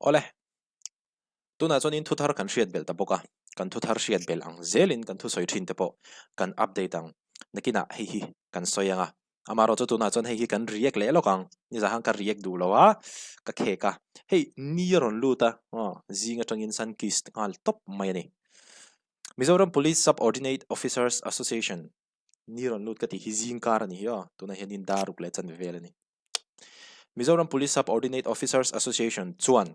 Awle, tunah chuanin thu thar kan hriat belh ta bawk a, kan thu thar hriat belh ang zelin kan thusawi thin te pawh kan update ang. Nakinah hei hi kan sawi ang a, amaherawhchu chu tunah chuan hei hi kan react leh lawk ang. Nizah khan ka react duh lo a, ka khek a, hei ni a rawn lut a, aw zing atangin sun kissed nghal tawp mai a ni. Mizoram Police Sub-Ordinate Officers Association ni rawn lut ka tih hi zing kar a ni hi aw, tunah hianin dar ruk leh chanve vel a ni. Mizoram Police Sub-Ordinate Officers Association chuan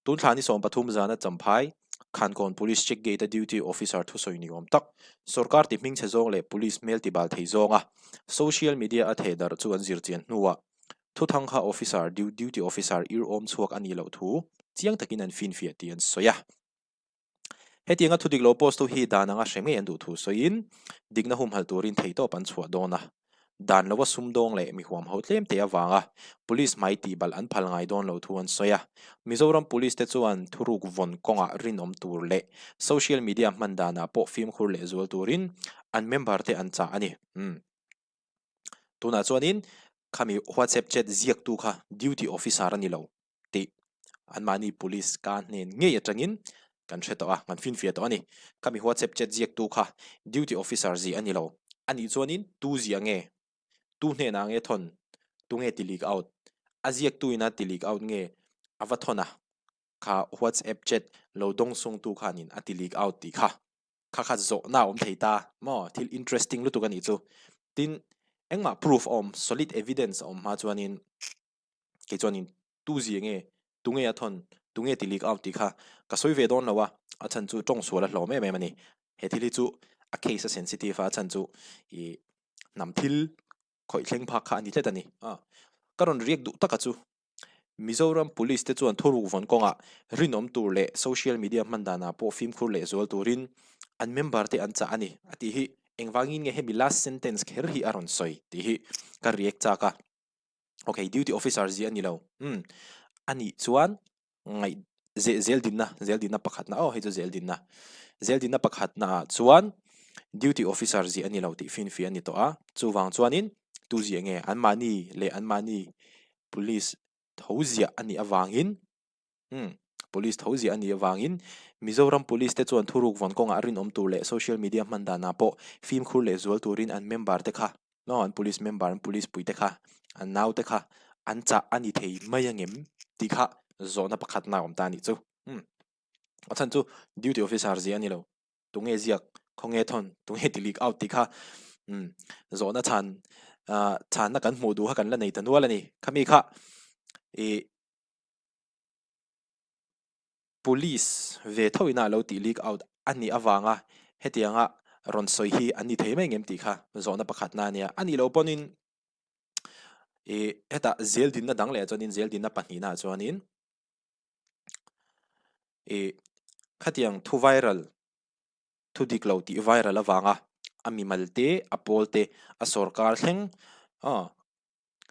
tun thla ni 13 zana Champhai, Khankawn Police Check Gate-a duty officer thusawi ni awm tak, sorkar ti hmingchhe zawng leh police hmel ti bal thei zawnga social media a theh darh chu an zirchian hnuah thuthang kha officer duty officer ir awm chhuak a nih loh thu chiang takin an finfiah tih an sawi a. Hetianga thudik lo post tu hi dan anga hre ngei an duh thu sawiin dikna humhalh turin theihtawp an chhuah dawn a. Dan lova sumdawng leh mi huamho tlem te avanga Police hmai tihbalh an phal ngai dawn lo thu an sawi a. Mizoram Police te chuan thuruk vawn kawngah rinawm tur leh social media hman danah pawh fimkhur leh zual turin an member te an chah a ni. Umm. Tunah chuanin khami WhatsApp chat ziaktu kha duty officer a ni lo. tih anmahni police ka hnen ngei atangin kan hre tawh a, kan finfiah tawh a ni. Khami WhatsApp chat ziaktu kha duty officer zia a ni lo. A nih chuanin tu zia nge? Tu hnenah nge thawn? Tu nge ti leak out? A ziaktu ina ti leak out nge a va thawn a? Kha WhatsApp chat lo dawng sungtu khanin a ti leak out tih kha kha kha zawhna a awm thei ta maw? Thil interesting lutuk a nih chu. Tin, engmah proof a awm, solid evidence a awm hma chuanin kei chuanin tu zia nge, tu nge a thawn, tu nge ti leak out tih kha ka sawi ve dawn lo a, a chhan chu tawng sual a hlawm em em a ni. He thil hi chu a case a sensitive a, a chhan chu ih hnam thil khawih thleng phak kha a ni tlat a ni. A ka rawn react duh taka chu Mizoram Police te chuan thuruk vawn kawngah rinawm tur leh social media hman danah pawh fimkhur leh zual turin an member te an chah a ni a tih hi engvangin nge hemi last sentence kher hi a rawn sawi tih hi ka react chak a. Okay, duty officer zia a ni lo. Umm, a nih chuan ngaih ze zel dinna, zel dinna pakhatna aw hei chu zel dinna. Zel dinna pakhatna ah chuan duty officer zia a ni lo tih finfiah a ni tawh a. Chuvang chuanin tu zia nge anmahni leh anmahni police tho ziah a nih avangin Umm, Police tho ziah a nih avangin Mizoram Police te chuan thuruk vawn kawngah rinawm tur leh social media hman danah pawh fimkhur leh zual turin an member te kha, no, an police member, an police pui te kha, an nau te kha an chah a ni thei mai angem tih kha zawhna pakhatna a awm ta a nih chu. Umm, a chhan chu duty officer ziah a ni lo. Tunge ziak, khawnge thawn, tunge ti leak out tih kha umm zawhna chhan ah chhanna kan hmuh duh kha kan la nei ta nual a ni. Khami kha ih. Police ve tho ina lo tih leak out a nih avanga hetianga rawn sawi hi an ni thei mai ngem tih kha zawhna pakhatna a nia. A nih loh pawhin ih hetah zel dinna dang leh chuanin zel dinna pahnihna ah chuanin ih khatiang thu viral thu dik lo tih viral avanga a mimal te a pawl te a sawrkar thleng aw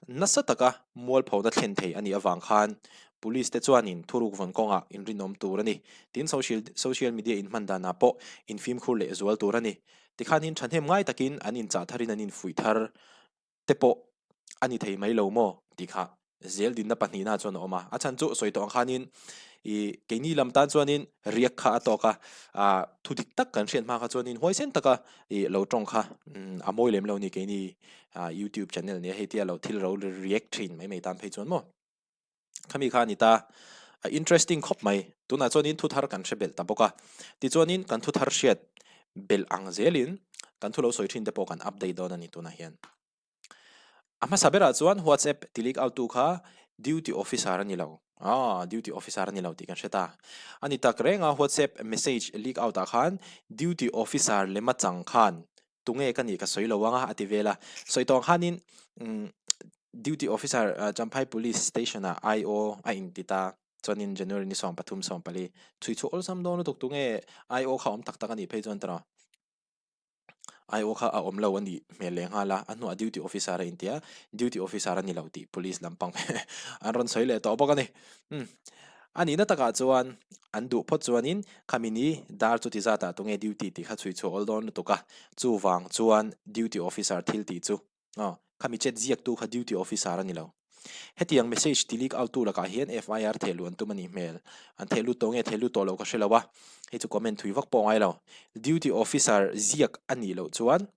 Nasa taka mualphona thlen thei a nih avang khan Police te chuanin thuruk vawn kawngah inrinawm tur a ni. Tin, social social media inhman danah pawh infimkhur leh zual tur a ni. Tikhanin thahnem ngai takin an inchah tharin an infuih thar te pawh a ni thei mai lo maw tih kha zel dinna pahnihna chuan a awm a. A chhan chu sawi tawh ang khanin ih keini lam tan chuanin riak kha a tawk a, ah thu dik tak kan hriat hma kha chuanin huaisen taka ih lo tawng kha a mawi lem lo a ni keini ah youtube channel nia hei tia lo thil ro react thin mai mai tan phei chuan maw khami kha a ni ta a interesting khawp mai tunah chuanin thu thar kan hre belh ta bawk a tichuanin kan thu thar hriat belh ang zelin kan thu lo sawi thin te pawh kan update dawn a ni tunah hian a hmasa berah chuan whatsapp ti leak out tu kha duty officer a ni lo ah duty officer a ni lo tih kan hre ta a ni tak reng a whatsapp message leak out ah khan duty officer lema chang khan Tunge ka nih ka sawi lo ang a, a ti vel a. Sawi tawh ang khanin Duty Officer Champhai Police Station ah IO a inti ta. Chuanin January ni 13 14 chhui chhuah awlsam dawn lutuk tunge IO kha awm tak tak a nih phei chuan tawh IO kha a awm lo a nih hmel leh nghal a, a hnuah Duty Officer a inti a, Duty Officer a ni lo tih Police lampang an rawn sawi leh tawh bawk a ni. A nihna takah chuan an duh phawt chuanin khami ni dar chuti zatah tunge duty tih kha chhui chhuah awl dawn lutuk a, chuvang chuan duty officer thil tih chu aw khami chet ziaktu kha duty officer a ni lo. Hetiang message ti leak out tu lakah hian FIR theh luh an tum a nih hmel. An theh lut tawh nge theh lut tawh loh ka hre lo a, hei chu comment thui vak pawh a ngai lo. Duty officer ziak a nih loh chuan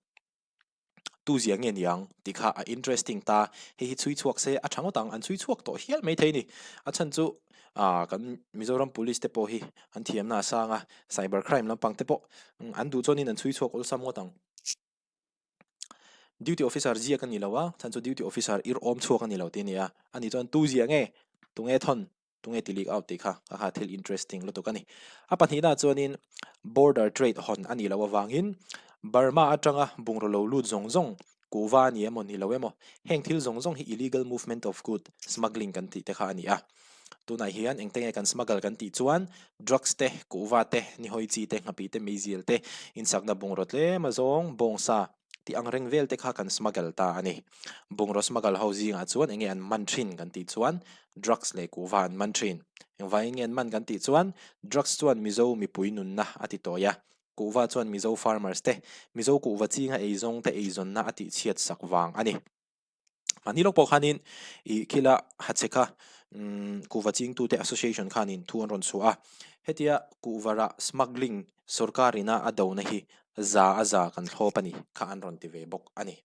tu zia nge niang tih kha a interesting ta. Hei hi chhui chhuak se a tha ngawt ang, an chhui chhuak tawh hial maithei a ni. A chhan chu ah kan Mizoram police te pawh hi an thiamna a sang a, cyber crime lampang te pawh an duh chuanin an chhui chhuak awlsam ngawt ang. Duty officer ziak a ni lo a, chhan chu duty officer ir awm chhuak a ni lo tih a ni a, ani chuan tu ziah nge, tunge thawn, tunge ti leak out tih kha a kha thil interesting lutuk a ni. A pahnihna chuanin border trade hawn a nih loh avangin Burma atanga bungraw lo lut zawng zawng kuhva a ni emaw ni lo emaw heng thil zawng zawng hi illegal movement of good smuggling kan tih te kha a ni a. Tunah hian engte nge kan smuggle kan tih chuan drugs te, kuhva te, nihawi chi te, nghapih te, meizial te, insakna bungraw tlem azawng, bawngsa tih ang reng vel te kha kan smuggle ta a ni. Bungraw smuggle ho zingah chuan enge an man thin kan tih chuan drugs leh kuhva an man thin. Engvangin nge an man kan tih chuan drugs chuan Mizo mipui nunna a ti tawi a, kuhva chuan Mizo farmers te, Mizo kuhva chinga eizawng te eizawnna a tihchhiat sak vang a ni. Mahni lawk pawh khanin ih khila Hachhe kha umm kuhva chingtute association khanin thu an rawn chhuah a, hetia kuhva rah smuggling sorkar ina a dona hi za a za kan thlawp a ni kha an rawn ti ve bawk a ni.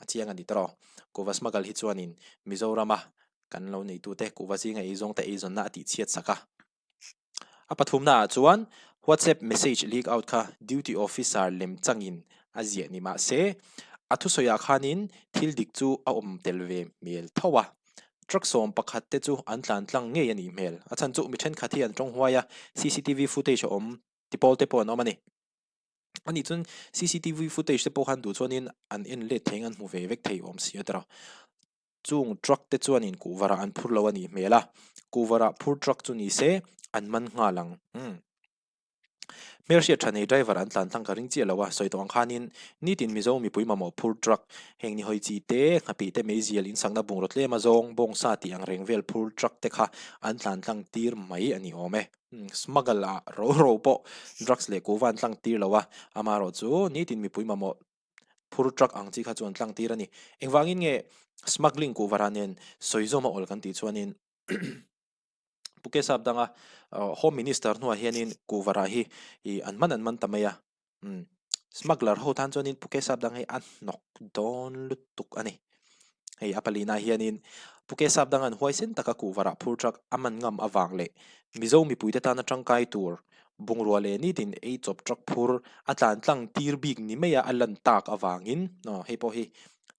A chiang a ni tawh. Kuhva smuggle hi chuanin Mizorama kan lo neitute kuhva zinga eizawngte eizawnna a tihchhiat sak a. A pathumna ah chuan WhatsApp message leak out kha duty officer lem changin a ziah ni mah se, a thusawi ah khanin thil dik chu a awm tel ve hmel tho a. Truck 11 te chu an tlan tlang ngei a nih hmel. A chhan chu mi thenkhat hi an tawng huai a, cctv footage a awm ti pawl te pawh an awm a ni. Ani chuan cctv footage te pawh khan duh chuanin an en let thei ang an hmu ve vek thei awm si a tawrh a. Chung truck te chuanin kuhvarah an phur lo a nih hmel a, kuhvarah phur truck chu ni se an man nghal ang. Umm. Hmelhriat tha nei driver an tlan tlang ka ring chiah lo a, sawi tawh ang khanin nitin Mizo mipui mamawh phur truck, heng ni hawi chi te, nghapih te meizial insakna bungraw tlem a zawng, bawngsa tih ang reng vel phur truck te kha an tlan tlang tir mai a ni awm e. Umm, smuggle ah ro ro pawh drugs leh kuhva an tlang tir lo a, amaherawh chu nitin mipui mamawh phur truck ang chi kha chu an tlang tir a ni. Engvangin nge smuggling kuhvara nen sawi zawm a awl kan tih chuanin Pu Kesap danga Home Minister hnuah hianin kuhvara hi ih an man an man ta mai a. Umm smuggler ho tan chuanin Pu Kesap dang hi a hnawk dawn lutuk a ni. Hei a palina hianin Pu Kesap dang an huaisen taka kuhvara phur truck a man ngam avang leh Mizo mipuite tana tangkai tur bungrua leh nitin ei chawp truck phur a tlan tlang tir bik ni maia a lan tak avangin aw hei pawh hi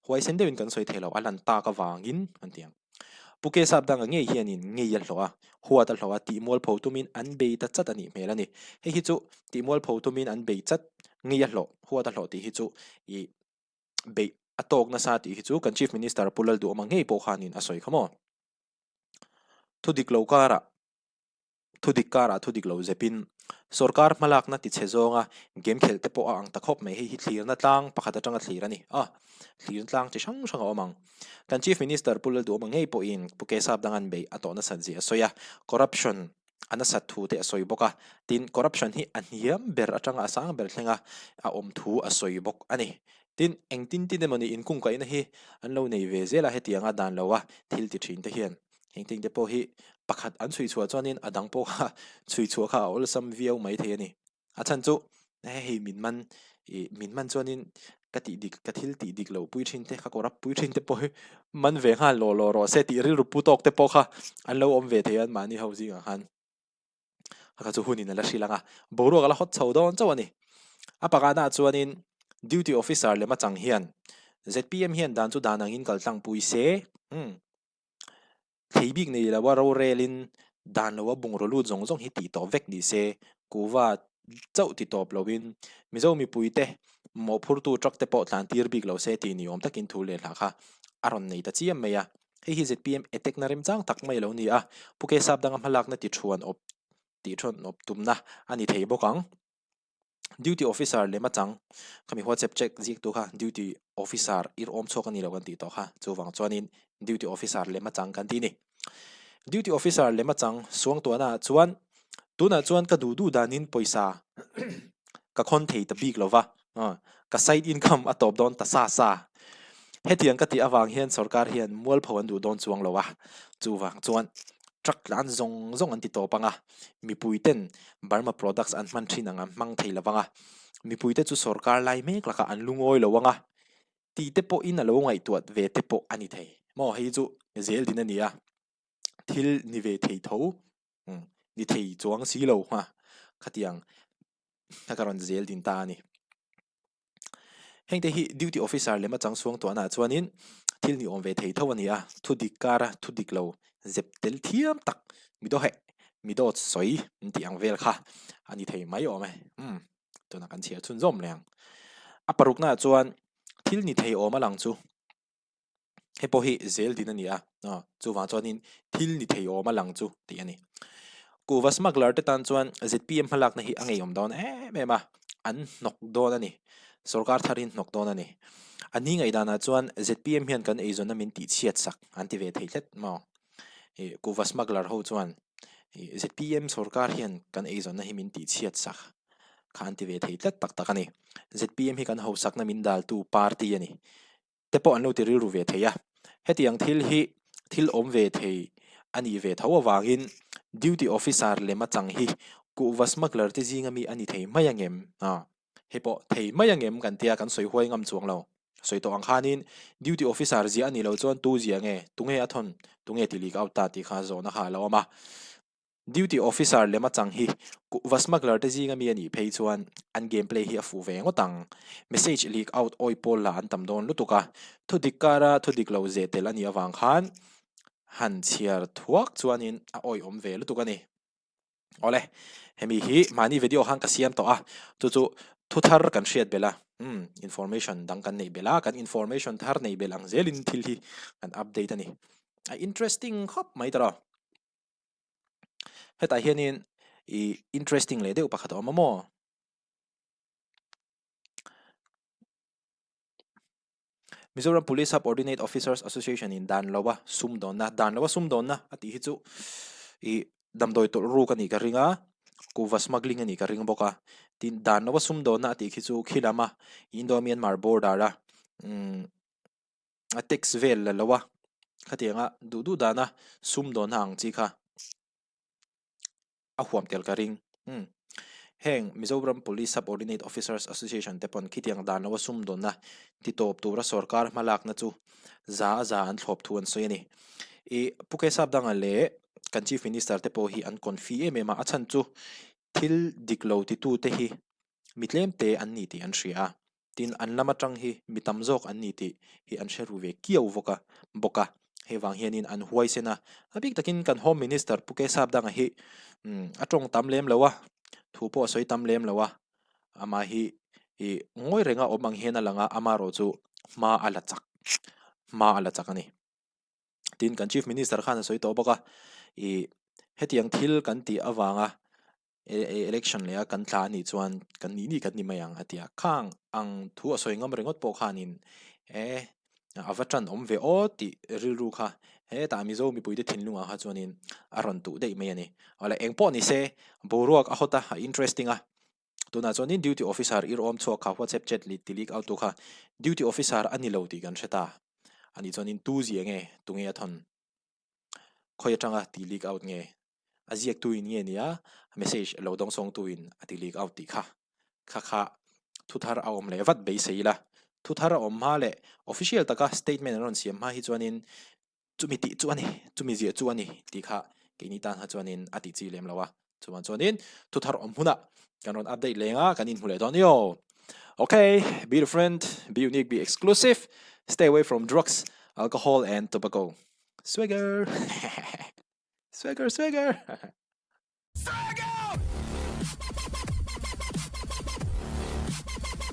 huaisen deuhin kan sawi thei lo a lan tak avangin an ti ang. Pu Kesap danga ngei hianin ngei a hlawh a, huat a hlawh a tihmualpho tumin an bei ta chat a nih hmel a ni. Hei hi chu tihmualpho tumin an bei chat ngei a hlawh, huat a hlawh tih hi chu ih beih a tawk nasa tih hi chu kan Chief Minister Pu Lalduhawma ngei pawh khanin a sawi kha maw. Thu dik lo karah thu dik karah thu dik lo zepin sorkar hmalakna ti chhe zawnga game khelh te pawh a ang ta khawp mai. Hei hi thlirna tlang pakhat atanga thlir a ni a, thlirna tlang chi hrang hrang a awm ang. Kan Chief Minister Pu Lalduhawma ngei pawhin Pu Kesap Dangan beih a tawh nasat zia a sawi a, corruption a nasat thu te a sawi bawk a, tin corruption hi a hniam ber atanga a sang ber thlenga a awm thu a sawi bawk a ni. Tin, engtin tin emawni inkungkaihna hi an lo nei ve zel a hetianga dan loa thil ti thin te hian heng thing te pawh hi pakhat an chhui chhuah chuanin a dang pawh kha chhui chhuah kha a awlsam viau mai thei a ni. A chhan chu hei min man ih min man chuanin ka tih dik ka thil tih dik loh pui thin te ka kawr a pui thin te pawh hi man ve nghal lawh lawh rawh se tih rilru pu tawk te pawh kha an lo awm ve thei a anmahni ho zingah khan a kha chu hunin a la hrilh ang a boruak a la hawt chho dawn chauh a ni. A pakhatnaah chuanin duty officer lem atang hian zpm hian dan chu dan angin kal tlangpui se umm. Thei bik nei lo a rorelin dan lo a bungraw lut zawng zawng hi tih tawh vek ni se, kuhva chauh ti tawp loin Mizo mipuite mawhphurtu truck te pawh tlan tir bik lo se tih ni awm takin thu leh hla kha a rawn nei ta chiam mai a. Hei hi zpm attack na remchang tak mai a lo ni a, Pu Kesap danga hmalakna ti thuan awp tih thuan awp tumna a ni thei bawk ang. Duty officer lem atang khami WhatsApp check zik tu kha duty officer ir awm chhuak a ni lo kan tih tawh kha chuvang chuanin duty officer lem atang kan ti ni. Duty officer lem atang suangtuahna ah chuan tunah chuan ka duh duh danin pawisa ka khawn thei ta bik lova ka side income a tawp dawn ta sa sa. Hetiang ka tih avang hian sorkar hian mualpho an duh dawn chuang lo a, chuvang chuan truck tlan zawng zawng an ti tawp ang a, mipui ten Burma products an hman thin ang an hmang thei lo vang a, mipui te chu sorkar lai mek lakah an lungawi lo ang a, tih te pawhin a lo ngaihtuah ve te pawh a ni thei. Maw hei chu zel din a ni a, thil ni ve thei tho, ni thei chuang si lo a, khatiang a ka rawn zel din ta a ni. Hengte hi duty officer lem atang chhuang tuahnaah chuanin thil ni awm ve thei tho a ni a, thu dik kara thu dik lo zep tel thiam tak mi dawheh mi dawt sawi an tih ang vel kha a ni thei mai awm e. Umm tunah kan chhiar chhunzawm leh ang. A paruknaah chuan thil ni thei awm a lang chu. Hei pawh hi zel din a ni a, chuvang chuanin thil ni thei awm a lang chu tih a ni. Kuhva smuggler te tan chuan zpm hmalakna hi a ngeiawm dawn em em a, an hnawk dawn a ni. Sorkar thar hi an hnawk dawn a ni. A ni ngaihdanah chuan zpm hian kan eizawnna min tihchhiat sak an ti ve thei hlet maw? Kuhva smuggler ho chuan zpm sorkar hian kan eizawnna hi min tihchhiat sak kha an ti ve thei tlat tak tak a ni. Zpm hi kan hausakna min daltu party a ni. te pawh an lo ti rilru ve thei a, hetiang thil hi thil awm ve thei a nih ve tho avangin duty officer lem a chang hi kuhva smuggler te zinga mi a ni thei mai angem? A, hei pawh thei mai angem kan tia kan sawi huai ngam chuang lo. Sawi tawh ang khanin duty officer ziah a nih loh chuan tu ziah nge, tunge a thawn, tunge ti leak out ta tih kha zawhna kha a lo awm a. Duty officer lem a chang hi kuhva smuggler te zinga mi a nih phei chuan an game play hi a fuh ve ngawt ang. Message leak out awi pawl lah an tam dawn lutuk a, thu dik kara thu dik lo zeh tel a nih avang khan han chhiar thuak chuanin a awiawm ve lutuk a ni. Awle, hemi hi mahni video khan ka siam tawh a, chu chu thu thar kan hriat belh a, umm information dang kan neih belh a, kan information thar neih belh ang zelin thil hi kan update a ni. A interesting khawp mai tawh. Hetah hianin ih interesting leh deuh pakhat a awm a maw? Mizoram Police Subordinate Officers Association in dan lova sumdawnna dan lova sumdawnna a tih hi chu ih damdawi tawlh ruk a nih ka ring a, kuhva smuggling a nih ka ring bawk a. Tin, dan lova sumdawnna a tih khi chu khi lama Indo-Myanmar border a umm a tax vel la lo a, khatianga duh duh dana sumdawnna ang chi kha a huam tel ka ring. Umm heng Mizoram Police Subordinate Officers Association te pawn khitiang dan loa sumdawnna ti tawp tura sorkar hmalakna chu za a za an thlawp thu an sawi a ni. Ih Pu Kesap Danga leh kan Chief Minister te pawh hi an confi em em a, a chhan chu thil dik lo titute hi mi tlemte an ni tih an hria a. Tin, an lam atang hi mi tam zawk an ni tih hi an hre ru ve kiau vawk a bawk a, hei vang hianin an huaisen a, a bik takin kan Home Minister Pu Kesap Danga hi a tawng tam lem lo a, thu pawh a sawi tam lem lo a, amah hi ih ngawi renga awm ang hian a lang a, amaherawh chu hma a la chak, hma a la chak a ni. Tin, kan Chief Minister khan a sawi tawh bawk a, ih hetiang thil kan tih avanga election leh a kan tla anih chuan kan nih nih kan ni mai ang a ti a, khang ang thu a sawi ngam ringawt pawh khanin e a va tan awm ve aw tih rilru kha hetah Mizo mipuite thinlungah kha chuanin a rawn tuh daih mai a ni. Awle eng pawh ni se boruak a hawt a, a interesting a, tunah chuanin duty officer ir awm chhuak kha whatsapp chat ti leak out tu kha duty officer a ni lo tih kan hre ta anih chuanin tu zia nge tunge a thawn khawi atanga ti leak out nge a ziaktu in nge nia message lo dawngsawngtu in a ti leak out tih kha kha kha thu thar a awm leh vat beisei ila thu thar a awm hma leh official taka statement an rawn siam hma hi chuanin chumi tih chu a ni chumi ziah chu a ni tih kha keini tan kha chuanin a tih chi lem lo a chuan chuanin thu thar awm hunah kan rawn update leng a kan inhmu leh dawn io okay be different be unique be exclusive stay away from drugs alcohol and tobacco swagger Swagger, swagger! Swagger!